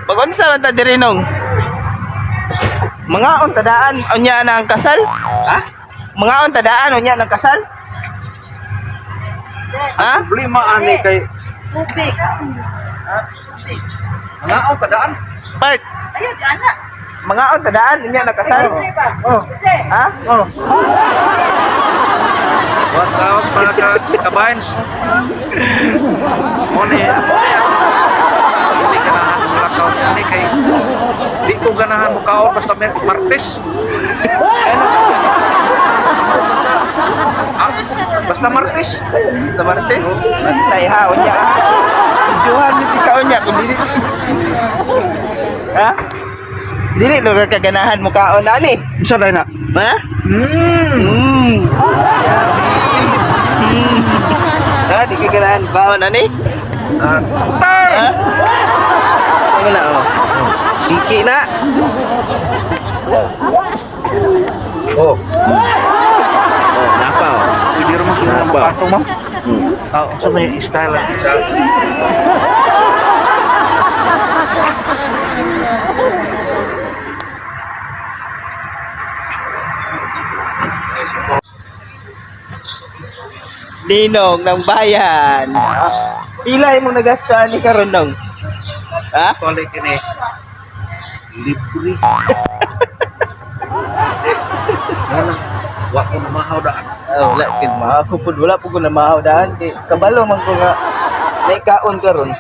Pag-unsa man ta diri, nong? Mangaon ta daan unya na ang kasal? Ha? Mangaon ta daan unya ng kasal? Ha? Problema ani kay Tubig. mangaon ka daan. Part. Ayun, anak. Mangaon ta daan unya ng kasal? Oh. Ha? Oh. What's up, mga kabains? Mone, dili ganahan mo lakaw ani kay di ko ganahan mo kaon basta may Martes. Ano? Ah, basta Martes. Sa Martes? Bantay ha, unya ha. Videohan ni ka unya kung dili. Ha? Dili lo ka kaganahan mo kaon ani. Unsa dai na? Ha? Mm. Ha, di ka ganahan baon ani? Ah, Ha? Sama na oh. Kiki na. Oh, Oh, napa oh. hindi ra mo sunod ang pato mo. Ah, unsa may style sa Ninong ng bayan. Pila imong nagastuhan ni karon, nong? Ha? Actually kini libre. Wala, wa ko namahaw daan. Oh, wala kid ma. Ako pud wala pud ko namahaw daan kay kabalo man ko nga naikaon karon.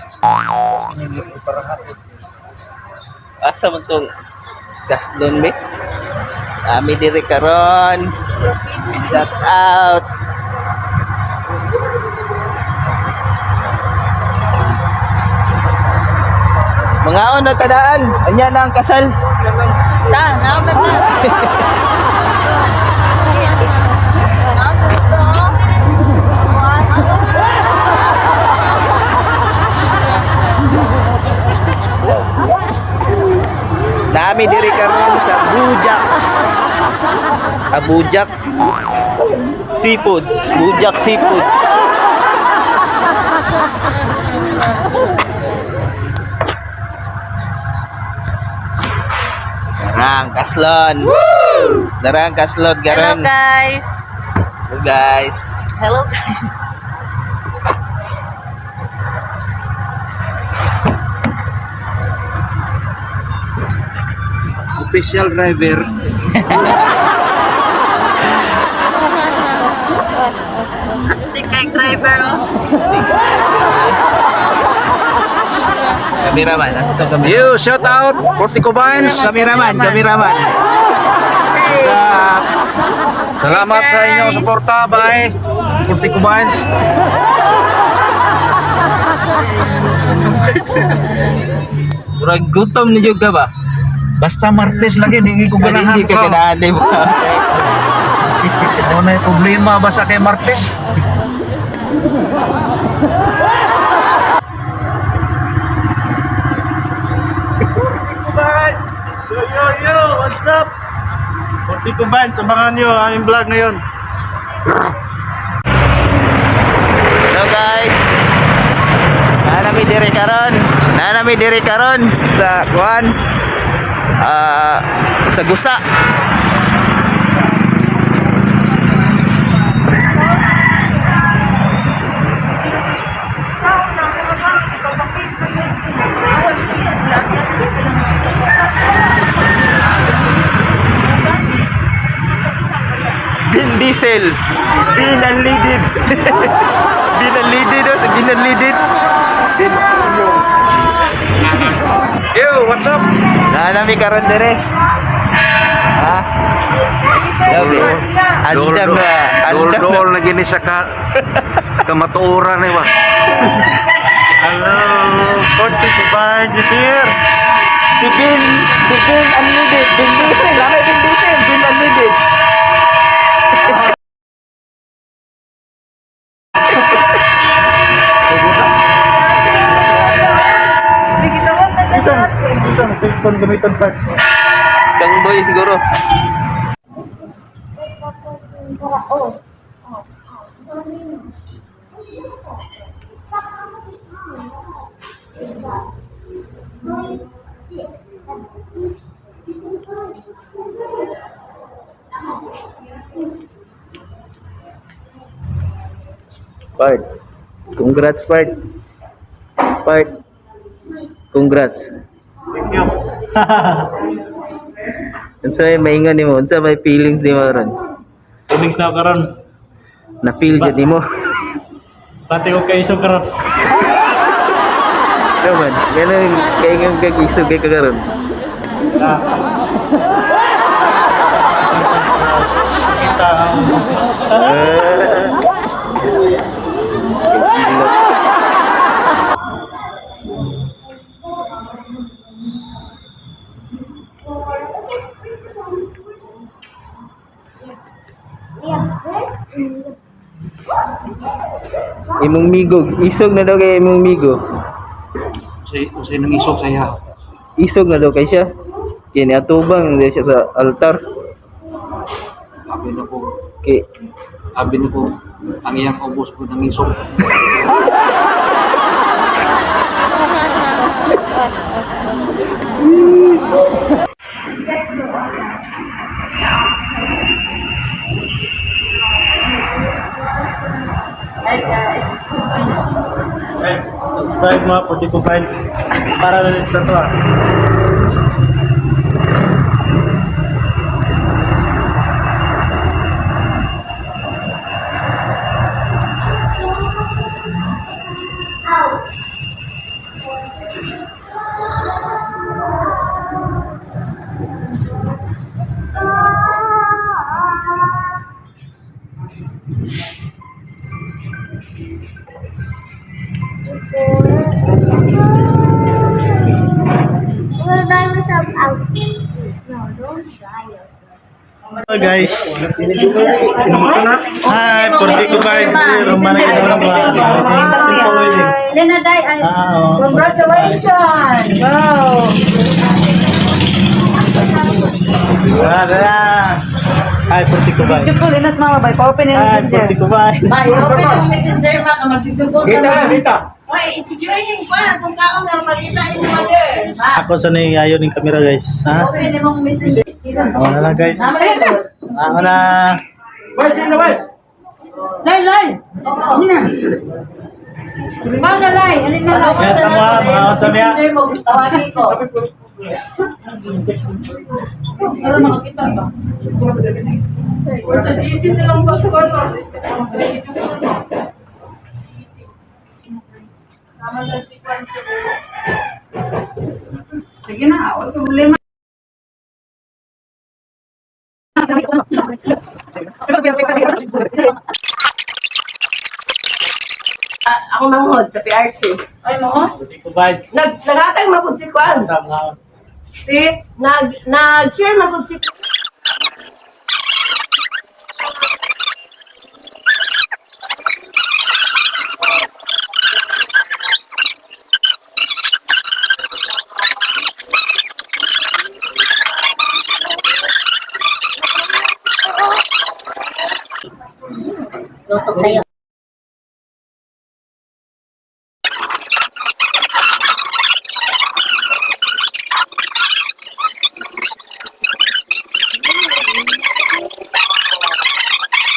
Asa man tong gaslon me? Ami diri karon. Shout out. Mga na tadaan, anya na ang kasal. Ta, naman na. Nami diri karon sa Bujak. Abujak Seafoods, Bujak Seafoods. Darang kaslon. Darang kaslon Hello garan. guys. Hello guys. Hello guys. Official driver. Astig kay driver oh. Cameraman, asto cameraman. Yo, shout out Portico Vines. Cameraman, cameraman. Hey. Salamat sa inyong suporta, bye. Portico Vines. Murag gutom ni jud ka ba? Basta Martes lagi di ko ganahan. Hindi ka ganahan di ba? Ano na yung problema basta kay Martes? Vance! Yo, yo, yo! What's up? Portico Vance, abangan nyo ang aming vlog ngayon. Hello guys. Nanami diri karon. Nanami diri karon sa kuan. Ah, sa Gusa. Vin Diesel. Vin Unleaded. Vin Unleaded daw si Vin Unleaded. Yo, what's up? Nanami karon dire. Ha? Grabe. Andam na. Dol Andam na. dol lagi ni sa ka kamatuoran ni ba. Hello! Portico Vance is here! Si Vin Unleaded. Vin Diesel. Lami Vin Diesel. Vin Unleaded. Isang, isang cellphone gamitan pa. Kang boy siguro. Part. Congrats, part. Part. Congrats. Thank you. Unsa may maingon nimo? Unsa may feelings nimo ron? Feelings na ako karon. Na feel jud nimo. Pati ko kay isog karon. Ano man, ganun kay nga kag isog kay karon. Ah. Kita ang Imong migo, isog na daw kay imong migo. Usay usay nang isog sa iya. Isog na daw kay siya. Kaya niatubang na siya sa altar. Abi na ko, Kay abi na ko ang iyang ubos po ng isog. Guys, subscribe mga Puti ko fans para na na to ah. I'm gonna dye myself out. No, don't dye yourself. Hello guys. Hi, Puti ko fans. Romana ka naman ba? Simple wedding. Lena Day, ay, Ah, oo. congratulations! Wow! Tara, tara. Hi, Puti ko fans. Beautiful, Linas mama, bay. Pa-open yung Hi, messenger. Puti ko fans. Bay, open yung messenger, ma. Mag-beautiful ka na. dita. Why, i-join pa kung kaon nga makita yung mother. Ma, Ako sa ayon ng camera guys. Ha? open yung messenger. Ako na lang guys. Tama na ito. Ako na. Lay, lay! Ano na? Baka lay, alin na lay? Yes, amo ha, mga sa miya. Messenger mo, tawagin ko. Sa GC na lang ba ko no? Sige na, wala problema. Ako manghod sa PRC. Ay mo? Puti ko fans. Nag nagatag man pud si Kwan. Tama. Si nag nag-share man pud si Luto sa'yo.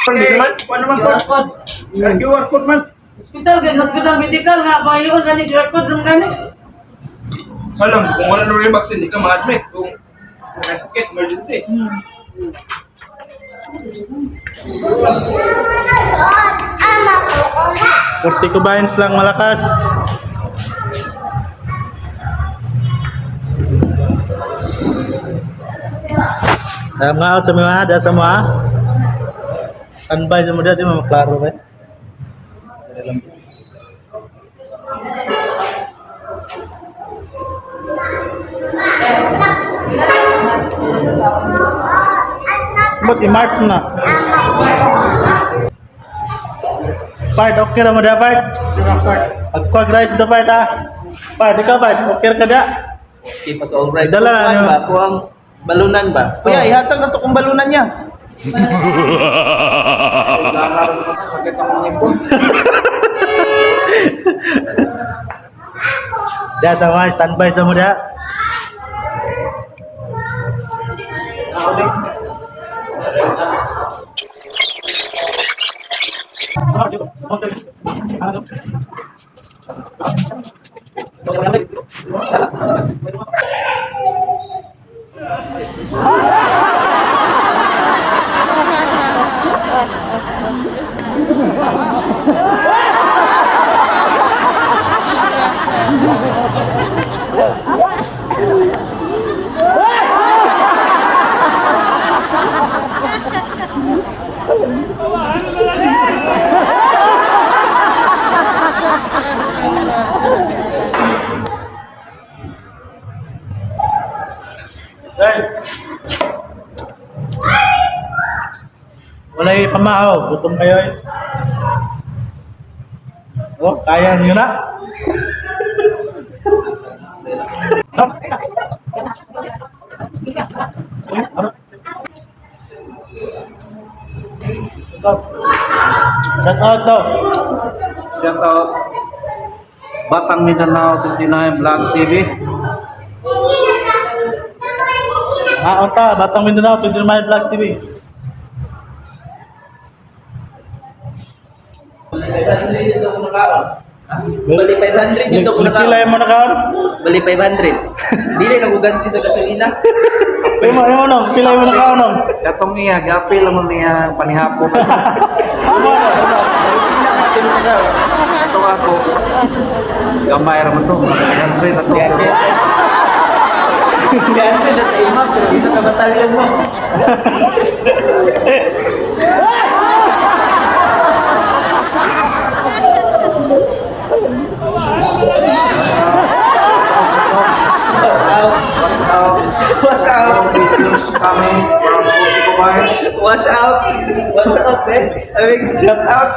QR code. QR code man. Hospital, gan- hospital medical nga. Pahiwan gani, QR code lang gani. Alam, kung wala na rin vaccine, di ka ma-admit. Kung may sakit, emergency. Puti ko fans lang malakas. Tama out sa mga da sa mga. Standby sa mga di mo maklaro ba? Dali lang. Ba't i-march mo na? Part, okay ra mo da, part? Pagkuwag rice da, part, ha? Part, ikaw, part, okay ra ka da? Okay, pas all right. Dala, Kuan ano? ba? Kuang balunan ba? Kuya, Oh. ihatag na to kung balunan niya. Sakit ang mga ipon. Da, sa mga, standby sa mo da. Hey. Walay pamahaw, gutom kayo eh. Oh, kaya niyo na. Shout out daw. Shout out Batang Mindanao 29 Vlog TV. Ah, unta, Batang Mindanao, 29 Vlog TV. Bali 500 dito ko na. Pilay mo na kaon? Bali 500. Dili na kugansi sa gasolina. Imo, imo nong, pilay mo na kaon nong. Katong niya, gapil naman niya panihapon. Imo no. Ito ako. Gamay ra man to. 100 na to. Ganti na tayo ma'am, pero isa ka batalyon mo. Watch out. Watch out. Videos kami from Putico Vibes. Watch out. Watch out, eh. I mean, shout out.